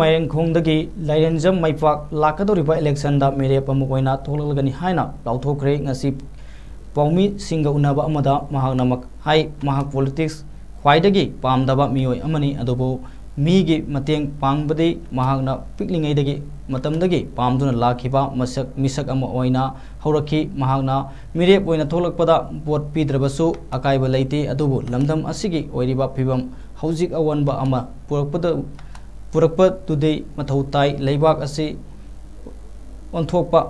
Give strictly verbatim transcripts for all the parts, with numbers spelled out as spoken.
ꯃꯥꯏꯔꯦꯡꯈꯣꯡꯗꯒꯤ ꯂꯥꯏꯔꯦꯟꯖꯝ ꯃꯩꯄꯥꯛ ꯂꯥꯛꯀꯗꯧꯔꯤꯕ election ꯗ ꯃꯤꯔꯦꯞ ꯑꯃ ꯑꯣꯏꯅ ꯊꯣꯛꯂꯛꯂꯒꯅꯤ ꯍꯥꯏꯅ ꯂꯥꯎꯊꯣꯛꯈ꯭ꯔꯦ꯫ ꯉꯁꯤ ꯄꯥꯎꯃꯤꯁꯤꯡꯒ ꯎꯅꯕ ꯑꯃꯗ ꯃꯍꯥꯛꯅ ꯃꯛ-, ꯍꯥꯏ, ꯃꯍꯥꯛ politics ꯈ꯭ꯋꯥꯏꯗꯒꯤ ꯄꯥꯝꯗꯕ ꯃꯤꯑꯣꯏ ꯑꯃꯅꯤ, ꯑꯗꯨꯕꯨ ꯃꯤꯒꯤ ꯃꯇꯦꯡ ꯄꯥꯡꯕꯗꯤ ꯃꯍꯥꯛꯅ ꯄꯤꯛꯂꯤꯉꯩꯗꯒꯤ ꯃꯇꯝꯗꯒꯤ ꯄꯥꯝꯗꯨꯅ ꯂꯥꯛꯈꯤꯕ ꯃꯁꯛ, ꯃꯤꯁꯛ ꯑꯃ ꯑꯣꯏꯅ ꯍꯧꯔꯛꯈꯤ꯫ ꯃꯍꯥꯛꯅ ꯃꯤꯔꯦꯞ ꯑꯣꯏꯅ ꯊꯣꯛꯂꯛꯄꯗ vote ꯄꯤꯗ꯭ꯔꯕꯁꯨ ꯑꯀꯥꯏꯕ ꯂꯩꯇꯦ, ꯑꯗꯨꯕꯨ ꯂꯝꯗꯝ ꯑꯁꯤꯒꯤ ꯑꯣꯏꯔꯤꯕ ꯐꯤꯕꯝ ꯍꯧꯖꯤꯛ ꯑꯑꯣꯟꯕ ꯑꯃ ꯄꯨꯔꯛꯄꯗ, ꯄꯨꯔꯛꯄꯗꯨꯗꯤ ꯃꯊꯧ ꯇꯥꯏ꯫ ꯂꯩꯕꯥꯛ ꯑꯁꯤ ꯑꯣꯟꯊꯣꯛꯄ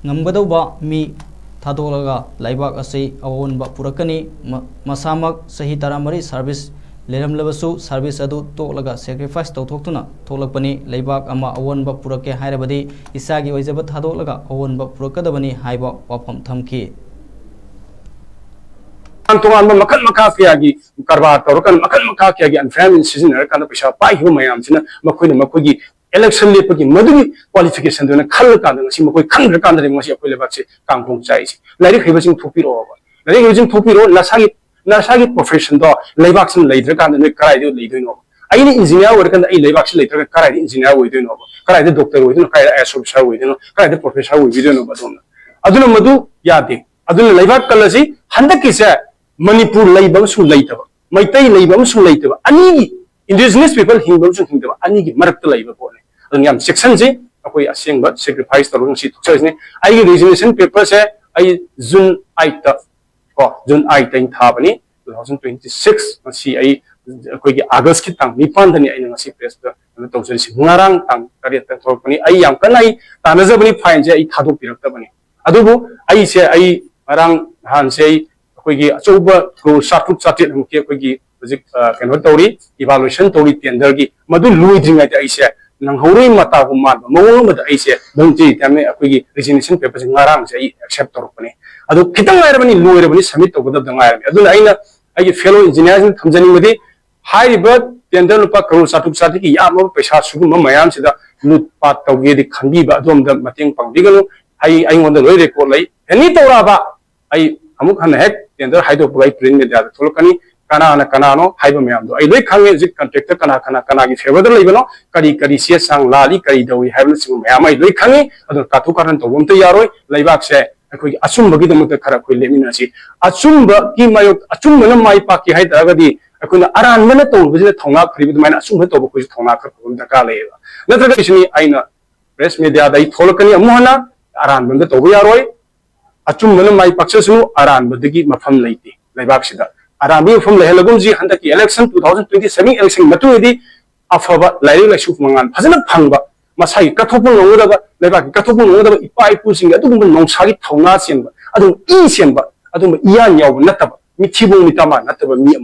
ꯉꯝꯒꯗꯧꯕ ꯃꯤ ꯊꯥꯗꯣꯛꯂꯒ ꯂꯩꯕꯥꯛ ꯑꯁꯤ ꯑꯑꯣꯟꯕ ꯄꯨꯔꯛꯀꯅꯤ꯫ ꯃ-, ꯃꯁꯥꯃꯛ ꯆꯍꯤ ꯇꯔꯥꯃꯔꯤ service ꯂꯩꯔꯝꯂꯕꯁꯨ service ꯑꯗꯨ ꯇꯣꯛꯂꯒ sacrifice ꯇꯧꯊꯣꯛꯇꯨꯅ ꯊꯣꯛꯂꯛꯄꯅꯤ꯫ ꯂꯩꯕꯥꯛ ꯑꯃ ꯑꯑꯣꯟꯕ ꯄꯨꯔꯛꯀꯦ ꯍꯥꯏꯔꯕꯗꯤ ꯏꯁꯥꯒꯤ ꯑꯣꯏꯖꯕ ꯊꯥꯗꯣꯛꯂꯒ ꯑꯑꯣꯟꯕ ꯄꯨꯔꯛꯀꯗꯕꯅꯤ ꯍꯥꯏꯕ ꯋꯥꯐꯝ ꯊꯝꯈꯤ꯫ ꯇꯣꯉꯥꯟ ꯇꯣꯉꯥꯟꯕ ꯃꯈꯜ ꯃꯈꯥ ꯀꯌꯥꯒꯤ ꯀꯔꯕꯥꯔ ꯇꯧꯔꯀꯥꯟꯗ, ꯃꯈꯜ ꯃꯈꯥ ꯀꯌꯥꯒꯤ unfair means ꯁꯤꯖꯤꯟꯅꯔꯀꯥꯟꯗ ꯄꯩꯁꯥ ꯄꯥꯏꯈꯤꯕ ꯃꯌꯥꯝꯁꯤꯅ ꯃꯈꯣꯏꯅ ꯃꯈꯣꯏꯒꯤ election ꯂꯦꯞꯄꯒꯤ ꯃꯗꯨꯒꯤ qualification ꯗꯨꯅ ꯈꯜꯂꯀꯥꯟꯗ ꯉꯁꯤ ꯃꯈꯣꯏ ꯈꯟꯈ꯭ꯔꯀꯥꯟꯗꯅꯤ ꯉꯁꯤ ꯑꯩꯈꯣꯏ ꯂꯩꯕꯥꯛꯁꯦ ꯀꯥꯡꯈꯣꯡ ꯆꯥꯏꯁꯦ꯫ ꯂꯥꯏꯔꯤꯛ ꯍꯩꯕꯁꯤꯡ ꯊꯣꯛꯄꯤꯔꯛꯑꯣꯕ, ꯂꯥꯏꯔꯤꯛ ꯍꯩꯕꯁꯤꯡ ꯊꯣꯛꯄꯤꯔꯛꯑꯣ, ꯅꯁꯥꯒꯤ, ꯅꯁꯥꯒꯤ profession ꯗꯣ ꯂꯩꯕꯥꯛꯁꯤꯅ ꯂꯩꯇ꯭ꯔꯀꯥꯟꯗ ꯅꯣꯏ ꯀꯗꯥꯏꯗ ꯂꯩꯗꯣꯏꯅꯣꯕ? ꯑꯩꯅ engineer ꯑꯣꯏꯔꯀꯥꯟꯗ ꯑꯩ ꯂꯩꯕꯥꯛꯁꯤ ꯂꯩꯇ꯭ꯔꯒ ꯀꯗꯥꯏꯗ engineer ꯑꯣꯏꯗꯣꯏꯅꯣꯕ? ꯀꯗꯥꯏꯗ doctor ꯑꯣꯏꯗꯣꯏꯅꯣ? ꯀꯗꯥꯏꯗ IAS officer ꯑꯣꯏꯗꯣꯏꯅꯣ? ꯀꯗꯥꯏꯗ professor ꯑꯣꯏꯕꯤꯗꯣꯏꯅꯣꯕ? ꯑꯗꯣꯝꯅ, ꯑꯗꯨꯅ ꯃꯗꯨ ꯌꯥꯗꯦ꯫ ꯑꯗꯨꯅ ꯂꯩꯕꯥꯛ ꯀꯜꯂꯁꯤ꯫ ꯍꯟꯗꯛꯀꯤꯁꯦ ꯃꯅꯤꯄꯨꯔ ꯂꯩꯕ ꯑꯃꯁꯨꯡ ꯂꯩꯇꯕ, ꯃꯩꯇꯩ ꯂꯩꯕ ꯑꯃꯁꯨꯡ ꯂꯩꯇꯕ, ꯑꯅꯤꯒꯤ indigenous people ꯍꯤꯡꯕ ꯑꯃꯁꯨꯡ ꯍꯤꯡꯗꯕ ꯑꯅꯤꯒꯤ ꯃꯔꯛꯇ ꯂꯩꯕ ꯄꯣꯠꯅꯤ꯫ ꯑꯗꯨꯅ ꯌꯥꯝ ꯆꯦꯛꯁꯟꯁꯤ꯫ ꯑꯩꯈꯣꯏ ꯑꯁꯦꯡꯕ sacrifice ꯇꯧꯔꯒ ꯉꯁꯤ ꯊꯣꯛꯆꯔꯤꯁꯤꯅꯤ꯫ ꯑꯩꯒꯤ resignation paper ꯁꯦ ꯑꯩ June eight ꯇ, ꯀꯣ, June eight ꯇ ꯑꯩꯅ ꯊꯥꯕꯅꯤ, two thousand twenty six꯫ ꯉꯁꯤ ꯑꯩ, ꯑꯩꯈꯣꯏꯒꯤ August ꯀꯤ ꯇꯥꯡ ꯅꯤꯄꯥꯟꯗꯅꯤ ꯑꯩꯅ ꯉꯁꯤ press ꯇ ꯀꯩꯅꯣ ꯇꯧꯖꯔꯤꯁꯤ꯫ ꯉꯔꯥꯡ ꯇꯥꯡ ꯇꯔꯦꯠꯇ ꯊꯣꯛꯂꯛꯄꯅꯤ꯫ ꯑꯩ ꯌꯥꯝ ꯀꯟꯅ ꯑꯩ ꯇꯥꯟꯅꯖꯕꯅꯤ, fine ꯁꯦ ꯑꯩ ꯊꯥꯗꯣꯛꯄꯤꯔꯛꯇꯕꯅꯤ꯫ ꯑꯗꯨꯕꯨ ꯑꯩꯁꯦ, ꯑꯩ ꯉꯔꯥꯡ ꯅꯍꯥꯟꯁꯦ ꯑꯩ ꯑꯩꯈꯣꯏꯒꯤ ꯑꯆꯧꯕ crore ꯆꯥꯇ꯭ꯔꯨꯛ ꯆꯥꯇ꯭ꯔꯦꯠ ꯑꯃꯨꯛꯀꯤ ꯑꯩꯈꯣꯏꯒꯤ ꯍꯧꯖꯤꯛ, ꯑ, ꯀꯩꯅꯣ ꯇꯧꯔꯤ, evaluation ꯇꯧꯔꯤ tender ꯒꯤ꯫ ꯃꯗꯨ ꯂꯣꯏꯗ꯭ꯔꯤꯉꯩꯗ ꯑꯩꯁꯦ ꯅꯪꯍꯧꯔꯣꯏ ꯃꯇꯥꯒꯨꯝ ꯃꯥꯟꯕ ꯃꯑꯣꯡ ꯑꯃꯗ ꯑꯩꯁꯦ voluntary retirement, ꯑꯩꯈꯣꯏꯒꯤ resignation paper ꯁꯦ ꯉꯔꯥꯡꯁꯦ ꯑꯩ accept ꯇꯧꯔꯛꯄꯅꯦ꯫ ꯑꯗꯨ ꯈꯤꯇꯪ ꯉꯥꯏꯔꯕꯅꯤ, ꯂꯣꯏꯔꯕꯅꯤ, submit ꯇꯧꯒꯗꯕꯗ ꯉꯥꯏꯔꯕꯅꯤ꯫ ꯑꯗꯨꯅ ꯑꯩꯅ ꯑꯩꯒꯤ fellow engineer ꯁꯤꯡꯗ ꯊꯝꯖꯅꯤꯡꯕꯗꯤ, ꯍꯥꯏꯔꯤꯕ tender ꯂꯨꯄꯥ crore ꯆꯥꯇ꯭ꯔꯨꯛ ꯆꯥꯇ꯭ꯔꯦꯠꯀꯤ ꯌꯥꯝꯂꯕ ꯄꯩꯁꯥ ꯁꯤꯒꯨꯝꯕ ꯃꯌꯥꯝꯁꯤꯗ ꯂꯨꯠ ꯄꯥꯠ ꯇꯧꯒꯦꯗꯤ ꯈꯟꯕꯤꯕ ꯑꯗꯣꯝꯗ ꯃꯇꯦꯡ ꯄꯥꯡꯕꯤꯒꯅꯨ꯫ ꯑꯩ, ꯑꯩꯉꯣꯟꯗ ꯂꯣꯏ record ꯂꯩ꯫ Any ꯇꯧꯔꯛꯑꯕ ꯑꯩ ꯑꯃꯨꯛ ꯍꯟꯅ ꯍꯦꯛ tender ꯍꯥꯏꯗꯣꯛꯄꯒ ꯑꯩ print media ꯗ ꯊꯣꯛꯂꯛꯀꯅꯤ꯫ ꯀꯅꯥꯅ ꯀꯅꯥꯅꯣ ꯍꯥꯏꯕ ꯃꯌꯥꯝꯗꯣ ꯑꯩ ꯂꯣꯏ ꯈꯪꯉꯦ꯫ ꯍꯧꯖꯤꯛ ꯀꯟꯇ꯭ꯔꯦꯛꯇ ꯀꯅꯥ ꯀꯅꯥ ꯀꯅꯥꯒꯤ ꯐꯦꯚꯔꯗ ꯂꯩꯕꯅꯣ, ꯀꯔꯤ ꯀꯔꯤ ꯆꯦ ꯆꯥꯡ ꯂꯥꯜꯂꯤ, ꯀꯔꯤ ꯇꯧꯏ ꯍꯥꯏꯕꯅꯆꯤꯡꯕ ꯃꯌꯥꯝ ꯑꯩ ꯂꯣꯏ ꯈꯪꯉꯤ꯫ ꯑꯗꯨꯅ ꯀꯥꯊꯣꯛ ꯀꯥꯔꯟ ꯇꯧꯕ ꯑꯝꯇ ꯌꯥꯔꯣꯏ꯫ ꯂꯩꯕꯥꯛꯁꯦ ꯑꯩꯈꯣꯏꯒꯤ ꯑꯆꯨꯝꯕꯒꯤꯗꯃꯛꯇ ꯈꯔ ꯑꯩꯈꯣꯏ ꯂꯦꯞꯃꯤꯟꯅꯁꯤ꯫ ꯑꯆꯨꯝꯕꯒꯤ ꯃꯥꯌꯣꯛ, ꯑꯆꯨꯝꯕꯅ ꯃꯥꯏ ꯄꯥꯛꯀꯦ ꯍꯥꯏ ꯇꯥꯔꯒꯗꯤ ꯑꯩꯈꯣꯏꯅ ꯑꯔꯥꯟꯕꯅ ꯇꯧꯔꯨꯕꯁꯤꯗ ꯊꯧꯅꯥ ꯐꯔꯤꯕ ꯑꯗꯨꯃꯥꯏꯅ ꯑꯆꯨꯝꯕ ꯇꯧꯕ ꯑꯩꯈꯣꯏꯁꯨ ꯊꯧꯅꯥ ꯈꯔ ꯐꯕ ꯑꯃ ꯗꯔꯀꯥꯔ ꯂꯩꯌꯦꯕ꯫ ꯅꯠꯇ꯭ꯔꯒꯗꯤ ꯁꯤꯅꯤ ꯑꯩꯅ ꯄ꯭ꯔꯦꯁ ꯃꯦꯗꯤꯌꯥꯗ ꯑꯩ ꯊꯣꯛꯂꯛꯀꯅꯤ ꯑꯃꯨꯛ ꯍꯟꯅ, ꯑꯔꯥꯟꯕ ꯑꯝꯇ ꯇꯧꯕ ꯌꯥꯔꯣꯏ꯫ ꯑꯆꯨꯝꯕꯅ ꯃꯥꯏ ꯄꯥꯛꯆꯁꯅꯨ, ꯑꯔꯥꯟꯕꯗꯒꯤ ꯃꯐꯝ ꯂꯩꯇꯦ ꯂꯩꯕꯥꯛꯁꯤꯗ꯫ ꯑꯔꯥꯟꯕꯒꯤ ꯃꯐꯝ ꯂꯩꯍꯜꯂꯒꯨꯝꯁꯤ꯫ ꯍꯟꯗꯛꯀꯤ election, two thousand twenty seven election ꯃꯇꯨꯡꯗꯗꯤ ꯑꯐꯕ ꯂꯥꯏꯔꯤꯛ ꯂꯥꯏꯁꯨ ꯃꯉꯥꯜ ꯐꯖꯅ ꯐꯪꯕ, ꯃꯁꯥꯒꯤ ꯀꯠꯊꯣꯛꯄ ꯉꯝꯒꯗꯕ, ꯂꯩꯕꯥꯛꯀꯤ ꯀꯠꯊꯣꯛꯄ ꯉꯝꯒꯗꯕ ꯏꯄꯥ ꯏꯄꯨꯁꯤꯡꯒꯤ ꯑꯗꯨꯒꯨꯝꯕ ꯅꯣꯡꯁꯥꯒꯤ ꯊꯧꯅꯥ ꯆꯦꯟꯕ, ꯑꯗꯨꯒꯨꯝꯕ ꯏ ꯆꯦꯟꯕ, ꯑꯗꯨꯒꯨꯝꯕ ꯏꯌꯥꯟ ꯌꯥꯎꯕ ꯅꯠꯇꯕ, ꯃꯤꯊꯤꯕꯣꯡ ꯃꯤꯇꯥꯃꯥ ꯅꯠꯇꯕ ꯃꯤ ꯑꯃ